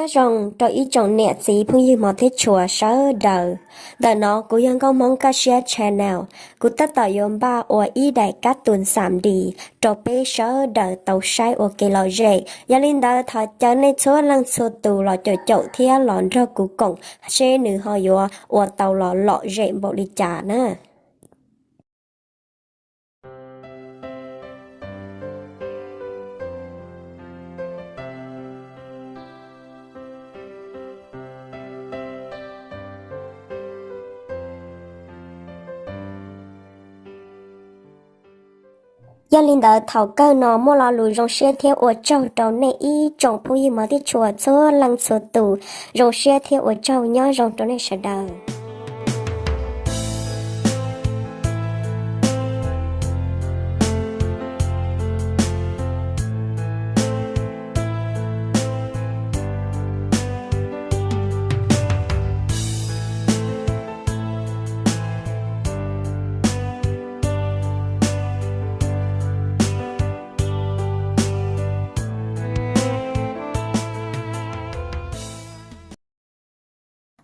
Nyob zoo rau ib tsoom niam txiv phooj ywg hmov thiab tshua sawv daws. Ntawm no kuv yog Nkauj Hmoob Kaj Siab Channel. Kuv tab tom yuav npaj ua ib daim kab tus xam dis rau peb sawv daws tau saib ua kev lom zem. Yog li ntawd thov caw nej txhua leej txhua tus los caum caum thiab los nrog kuv koom seb nws ho yuav ua tau los lom zem npaum li cas na. Yog li ntawd thaum kawg no muaj lo lus zoo siab thiab ua tsaug rau nej ib tsoom phooj ywg hmov thiab tshua txhua leej txhua tus. Zoo siab thiab ua tsaug, nyob zoo rau nej sawv daws.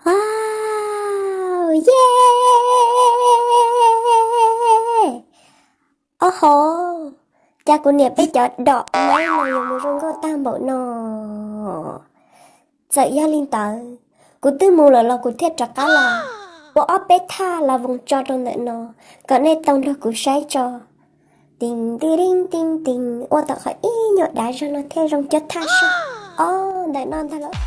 Au, ye! Au ho, cas kuv niam peb cov dom maib no yuav mus zoo nkauj tag npaum no. Txawm yog li ntawd, kuv twb mus lawm los kuv thiaj rov qab los ua ob peb thaj las voos tso rau ntawm no kom nej tau nrog kuv saib tso. Tee tee tee, ua tau qhov ib nyuag dav zog no thiaj zoo cov thaj sab ob ntawm no ntag lauj.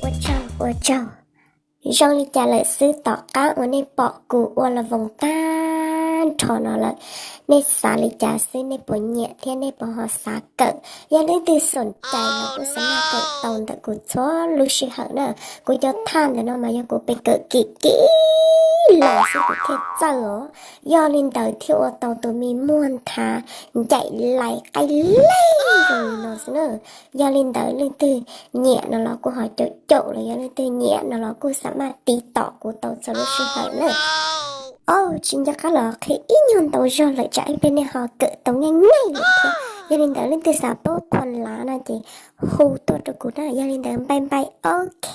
Ua tsaug, ua tsaug. Zoo li cas lawm xwb, tom qab uas nej pom kuv ua las voos tag nrho no lawm, nej xav li cas xwb, nej puas nyiam thiab nej puas ho xav kawm? Yog leej twg xoom cai los kuj xav maj kawm tau ntawm kuv txhua lub sij hawm na. Kuv cov thaj ntawm no mas yog kuv pes kawm kim kim los xwb kuv thiaj txawj os. Yog li ntawd thiaj ua tau tus me muag nthav ncaim lais qaij lej zoo li no xwb na. Yog li ntawd leej twg nyiam no los kuj ho caum caum, los yog leej twg nyiam no los kuj xav maj tiv tom kuv tau txhua lub sij hawm na. Au, tsis nco qab los qhia ib nyuag ntau zog lawm tsam ib pliag nej ho kawm tau nyiaj nyiaj lawm thiab. Yog li ntawd leej twg xav paub qhua lav no ces hu tuaj rau kuv na. Yog li ntawd npai npai, ok.